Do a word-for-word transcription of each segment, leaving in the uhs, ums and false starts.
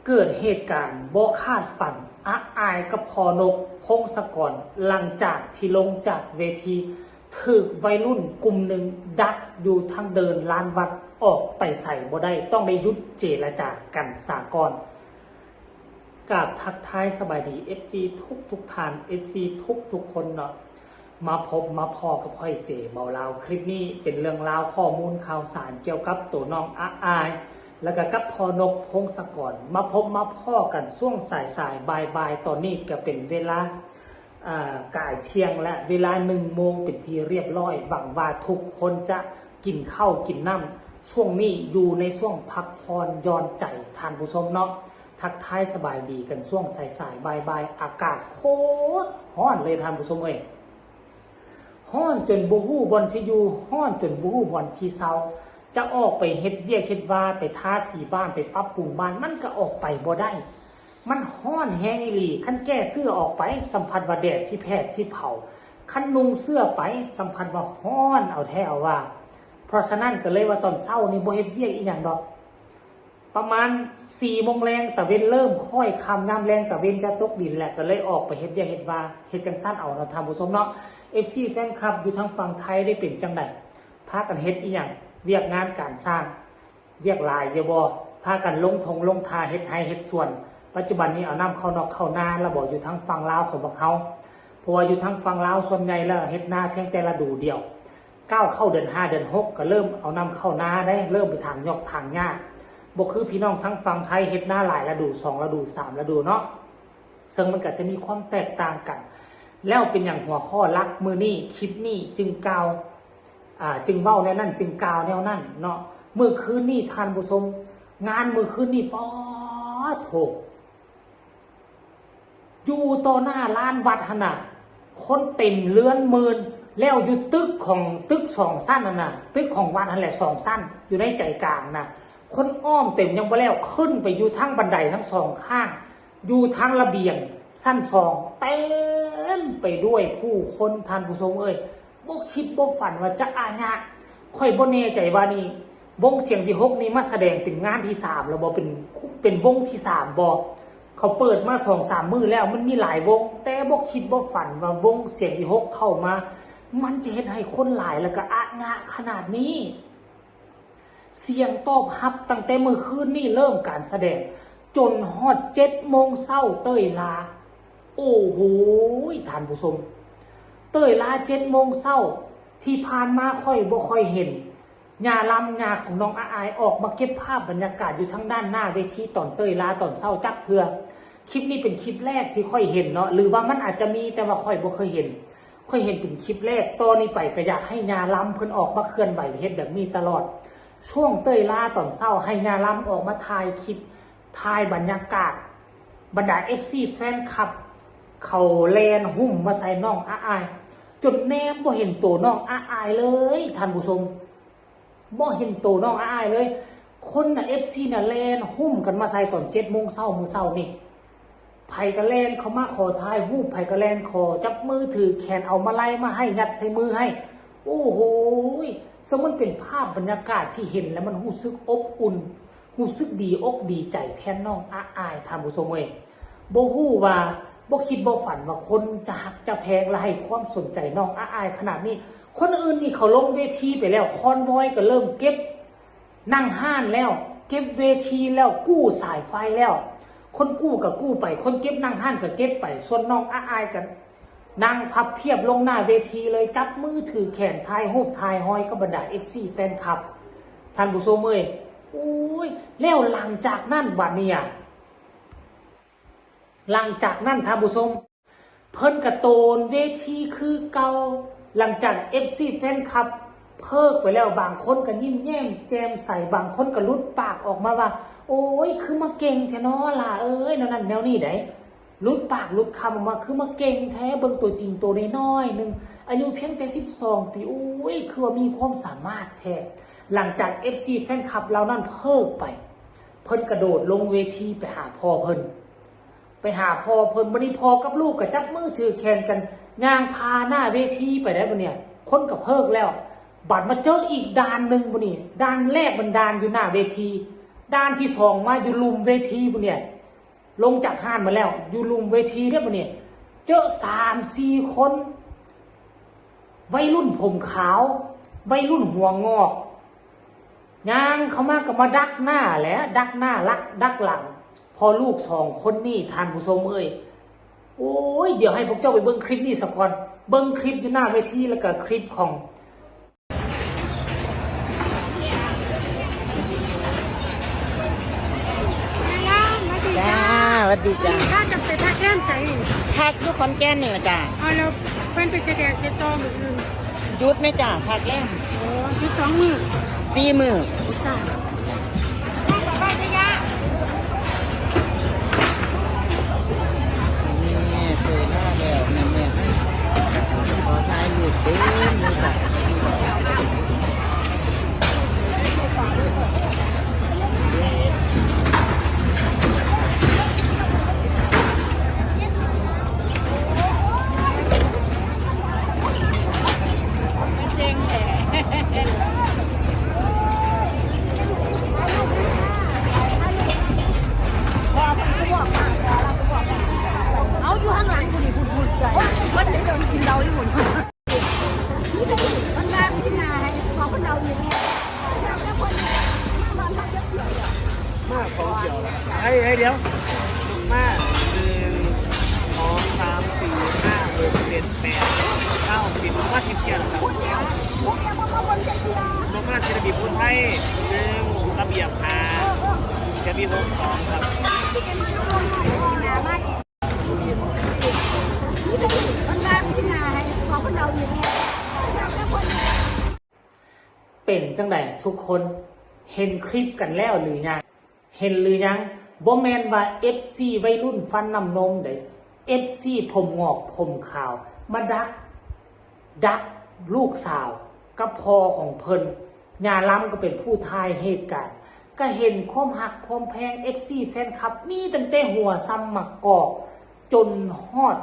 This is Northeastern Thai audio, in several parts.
เกิดเหตุการณ์บ่คาดฝัน อับอายกับพ่อนก พงศกร หลังจากที่ลงจากเวที ถูกวัยรุ่นกลุ่มหนึ่งดักอยู่ทางเดินลานวัด ออกไปไสบ่ได้ ต้องได้หยุดเจรจากันซะก่อน กราบทักทายสบายดี เอฟซี ทุกทุกๆท่าน เอฟซี ทุกทุกๆคนเนาะ มาพบมาพ้อกับข้อยเจเบาลาว คลิปนี้เป็นเรื่องราวข้อมูลข่าวสารเกี่ยวกับตัวน้องอับอาย แล้วก็กับพ่อนก พงศกร มาพบมาพ้อกันช่วงสายๆ บ่ายๆ ตอนนี้ก็เป็นเวลา อ่า ก่ายเที่ยงและเวลาหนึ่งโมงเป็นที่เรียบร้อย หวังว่าทุกคนจะกินข้าวกินน้ำ ช่วงนี้อยู่ในช่วงพักผ่อนหย่อนใจ ท่านผู้ชมเนาะ ทักทายสบายดีกันช่วงสายๆ บ่ายๆ อากาศโคตรฮ้อนเลย ท่านผู้ชมเอ้ย ฮ้อนจนบ่ฮู้บ่อนสิอยู่ ฮ้อนจนบ่ฮู้บ่อนสิเซา จะออกไปเฮ็ดเวียกเฮ็ดวา ไปทาสีบ้าน ไปปรับปรุงบ้าน มันก็ออกไปบ่ได้ มันฮ้อนแฮงอีหลี คันแก้เสื้อออกไป สัมผัสว่าแดดสิแผดสิเผา คันนุ่งเสื้อไป สัมผัสว่าฮ้อนเอาแท้เอาว่า เพราะฉะนั้นก็เลยว่าตอนเช้านี่บ่เฮ็ดเวียกอีหยังดอก ประมาณสี่โมงแลง ตะเว็นเริ่มค่อยค่ำ ยามแลงตะเว็นจะตกดินแหละ ก็เลยออกไปเฮ็ดเวียกเฮ็ดวา เฮ็ดจั่งซั้นเอาเนาะ ท่านผู้ชมเนาะ เอฟซี แฟนคลับอยู่ทางฝั่งไทยได้เป็นจั่งใด พากันเฮ็ดอีหยัง เวียกงานการสร้าง เวียกหลายอยู่บ่ พากันลงทงลงทาเฮ็ดไร่เฮ็ดสวน ปัจจุบันนี้เอาน้ำเข้านอกเข้านาแล้วบ่ อยู่ทางฝั่งลาวของพวกเฮา เพราะว่าอยู่ทางฝั่งลาวส่วนใหญ่แล้วเฮ็ดนาเพียงแต่ฤดูเดียว ก้าวเข้าเดือนห้าเดือนหกก็เริ่มเอาน้ำเข้านาได้ เริ่มไปถางหยอกถางหญ้า บ่คือพี่น้องทางฝั่งไทยเฮ็ดนาหลายฤดู สองฤดู สามฤดูเนาะ ซึ่งมันก็จะมีความแตกต่างกัน แล้วเป็นหยังหัวข้อหลักมื้อนี้ คลิปนี้จึงกล่าว อ่า จึงเว้าแนวนั้น จึงกล่าวแนวนั้นเนาะ มื้อคืนนี้ท่านผู้ชม งานมื้อคืนนี้ ป๊าดโถ อยู่ต่อหน้าลานวัดหั่นน่ะ คนเต็มเรือนหมื่น แล้วอยู่ตึกของ ตึกสองชั้นหั่นน่ะ ตึกของวัดหั่นแหละสองชั้น อยู่ในใจกลางน่ะ คนอ้อมเต็มยังบ่แล้ว ขึ้นไปอยู่ทางบันไดทั้งสองข้าง อยู่ทางระเบียงชั้นสอง เต็มไปด้วยผู้คน ท่านผู้ชมเอ้ย บ่คิดบ่ฝันว่าจะอาญะ ข้อยบ่แน่ใจว่านี่ วงเสียงวิหคนี่มาแสดงเป็นงานที่สามแล้วบ่ เป็น เป็นวงที่สามบ่ เขาเปิดมาสองสามมื้อแล้ว มันมีหลายวง แต่บ่คิดบ่ฝันว่าวงเสียงวิหคเข้ามา มันจะเฮ็ดให้คนหลายแล้วก็อาญะขนาดนี้ เสียงตอบรับตั้งแต่มื้อคืนนี่เริ่มการแสดง จนฮอดเจ็ดโมงเช้าเต้ยลา โอ้โห ท่านผู้ชม เต้ยลาเจ็ดโมงเช้า ที่ผ่านมาข้อยบ่ค่อยเห็น ย่าลำ ย่าของน้องอับอายออกมาเก็บภาพบรรยากาศอยู่ทางด้านหน้าเวทีตอนเต้ยลาตอนเช้าจักเทื่อ คลิปนี้เป็นคลิปแรกที่ข้อยเห็นเนาะ หรือว่ามันอาจจะมีแต่ว่าข้อยบ่เคยเห็น ข้อยเห็นเป็นคลิปแรก ต่อนี้ไปก็อยากให้ย่าลำเพิ่นออกมาเคลื่อนไหวเฮ็ดแบบนี้ตลอด ช่วงเต้ยลาตอนเช้าให้ย่าลำออกมาถ่ายคลิป ถ่ายบรรยากาศ บรรดา เอฟซี แฟนคลับ เขาแล่นหุ้มมาใส่น้องอับอาย จนแนมบ่เห็นตัวน้องอับอายเลย ท่านผู้ชม บ่เห็นตัวน้องอับอายเลย คนน่ะ เอฟซี น่ะแล่นหุ้มกันมาใส่ตอนเจ็ดโมงเช้ามื้อเช้านี่ ไผก็แล่นเข้ามาขอถ่ายรูป ไผก็แล่นขอจับมือถือแขน เอามาลัยมาให้ ยัดใส่มือให้ โอ้โหย ซึ่งมันเป็นภาพบรรยากาศที่เห็นแล้วมันรู้สึกอบอุ่น รู้สึกดีอกดีใจแทนน้องอับอาย ท่านผู้ชมเอ้ย บ่ฮู้ว่า บ่คิดบ่ฝันว่าคนจะฮักจะแพงและให้ความสนใจน้องอับอายขนาดนี้ คนอื่นนี่เขาลงเวทีไปแล้ว คอนวอยก็เริ่มเก็บนั่งฮ้านแล้ว เก็บเวทีแล้ว กู้สายไฟแล้ว คนกู้ก็กู้ไป คนเก็บนั่งฮ้านก็เก็บไป ส่วนน้องอับอายก็นั่งพับเพียบลงหน้าเวทีเลย จับมือถือแขน ถ่ายรูปถ่ายฮอยกับบรรดา เอฟซี แฟนคลับ ท่านผู้ชมเอ้ย โอ้ย แล้วหลังจากนั้นบัดเนี่ย หลังจากนั้นท่านผู้ชม เพิ่นกะโตนเวทีคือเก่า หลังจาก เอฟซี แฟนคลับ เพิกไปแล้ว บางคนก็ยิ้มแย้มแจ่มใส บางคนก็หลุดปากออกมาว่า โอ้ย คือมาเก่งแท้น้อล่ะเอ้ย แนวนั้นแนวนี้ได๋ หลุดปากหลุดคำออกมา คือมาเก่งแท้ เบิ่งตัวจริงตัวน้อยๆหนึ่ง อายุเพียงแต่สิบสองปี โอ้ย คือว่ามีความสามารถแท้ หลังจาก เอฟซี แฟนคลับเหล่านั้นเพิกไป เพิ่นกระโดดลงเวทีไปหาพ่อเพิ่น ไปหาพ่อเพิ่น บัดนี้พ่อกับลูกก็จับมือถือแขนกัน ย่างผ่านหน้าเวทีไปได้บัดเนี่ย คนก็เพิกแล้ว บัดมาเจออีกด่านหนึ่งบัดนี้ ด่านแรกมันด่านอยู่หน้าเวที ด่านที่สองมาอยู่ลุ่มเวทีบัดเนี่ย ลงจากห้านมาแล้ว อยู่ลุ่มเวทีเด้อบัดนี้ เจอสามสี่คน วัยรุ่นผมขาว วัยรุ่นหัวงอก ย่างเข้ามาก็มาดักหน้าแหละ ดักหน้าลักดักหลัง พอลูกสองคนนี่ ท่านผู้ชมเอ้ย โอ้ย เดี๋ยวให้พวกเจ้าไปเบิ่งคลิปนี้ซะก่อน เบิ่งคลิปอยู่หน้าเวที แล้วก็คลิปของ จ้า สวัสดีจ้า ถ้าจะไปพักแรมใส พักอยู่ขอนแก่นนี่ล่ะจ้า เอาแล้วเพิ่นไปแสดงเจตองมื้ออื่น หยุดไหมจ้า พักแรม โอ้ หยุดสองมื้อ สี่มื้อ จ้า แม่เตยล่าแล้ว แม่แม่ขอถ่ายรูปเต็มเลยจ้ะ เอาอยู่ข้างหลังกูนี่ พูดพูดใจ มันเดี๋ยวกินเราอยู่หมด มันมาที่ไหน ขอคนเราอยู่เนี่ย มาสองเที่ยวแล้ว เฮ้ยเฮ้ยเดี๋ยว มาหนึ่ง สอง สาม สี่ ห้า หก เจ็ด แปด เก้า สิบ มาสิบเที่ยวแล้วครับ ลงมาศิลปินผู้ไทย หนึ่ง ระเบียบห้า จะมีหก สอง ครับ เป็นจังใดทุกคน เห็นคลิปกันแล้วหรือยัง เห็นหรือยัง บ่แม่นว่า เอฟซี วัยรุ่นฟันน้ำนมเด้ เอฟซี ผมงอกผมขาว มาดัก ดักลูกสาวกับพ่อของเพิ่น ย่าลำก็เป็นผู้ถ่ายเหตุการณ์ ก็เห็นความฮักความแพง เอฟซี แฟนคลับ มีตั้งแต่หัวส่ำหมากกอก จนฮอด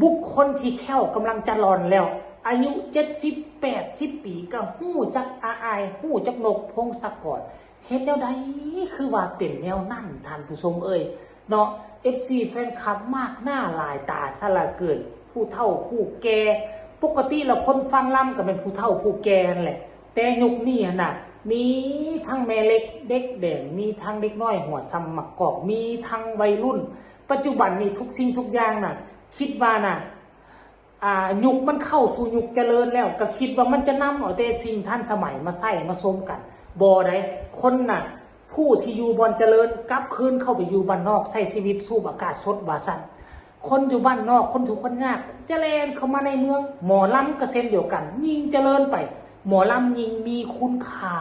บุคคลที่แข้วกำลังจะหล่อนแล้ว อายุ เจ็ดสิบ แปดสิบ ปี ก็ฮู้จักอาอ้าย ฮู้จักนกพงศกร เฮ็ดแนวใดคือว่าเป็นแนวนั้น ท่านผู้ชมเอ้ย เนาะ เอฟซี แฟนคลับมากหน้าหลายตาซะเหลือเกิน ผู้เฒ่าผู้แก่ ปกติแล้วคนฟังลำก็เป็นผู้เฒ่าผู้แก่นั่นแหละ แต่ยุคนี้หั่นน่ะ มีทั้งแม่เล็กเด็กแดง มีทั้งเด็กน้อยหัวส่ำหมากกอก มีทั้งวัยรุ่น ปัจจุบันนี้ทุกสิ่งทุกอย่างน่ะ คิดว่าน่ะ อ่า ยุคมันเข้าสู่ยุคเจริญแล้ว ก็คิดว่ามันจะนำเอาแต่สิ่งทันสมัยมาใช้มาสมกัน บ่ได้ คนน่ะ ผู้ที่อยู่บ่อนเจริญกลับคืนเข้าไปอยู่บ้านนอกใช้ชีวิตสูบอากาศสดว่าซั่น คนอยู่บ้านนอก คนทุกข์คนยาก จะแล่นเข้ามาในเมือง หมอลำก็เช่นเดียวกัน ยิ่งเจริญไป หมอลำยิ่งมีคุณค่า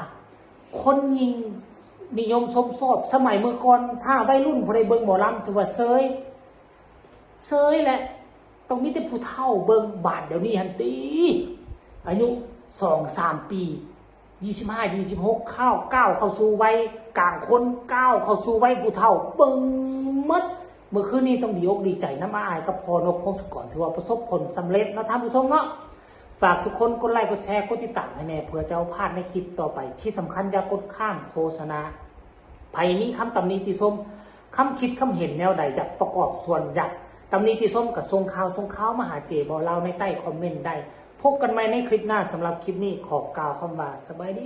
คนยิ่งนิยมชมชอบ สมัยเมื่อก่อน ถ้าวัยรุ่นผู้ใดเบิ่งหมอลำถือว่าเซย เซยแหละ ต้องมีแต่ผู้เฒ่าเบิ่ง บาดเดี๋ยวนี้หั่นติ อายุ สองสาม ปี ยี่สิบห้า ยี่สิบหก เข้า ก้าวเข้าสู่วัยกลางคน ก้าวเข้าสู่วัยผู้เฒ่า เบิ่งหมด เมื่อคืนนี้ต้องดีอกดีใจนำอาอ้ายกับพ่อนกพงศกร ถือว่าประสบผลสำเร็จเนาะท่านผู้ชมเนาะ ฝากทุกคนกดไลค์กดแชร์กดติดตามให้แน่ เพื่อจะบ่พลาดในคลิปต่อไป ที่สำคัญอย่ากดข้ามโฆษณา ไผมีคำตำหนิติชม คำคิดคำเห็นแนวใดอยากประกอบส่วนอยากตำหนิติชมก็ส่งข่าวส่งข่าวมาหาเจบ่าวลาวในใต้คอมเมนต์ได้ พบกันใหม่ในคลิปหน้า สำหรับคลิปนี้ขอกล่าวคำว่าสบายดี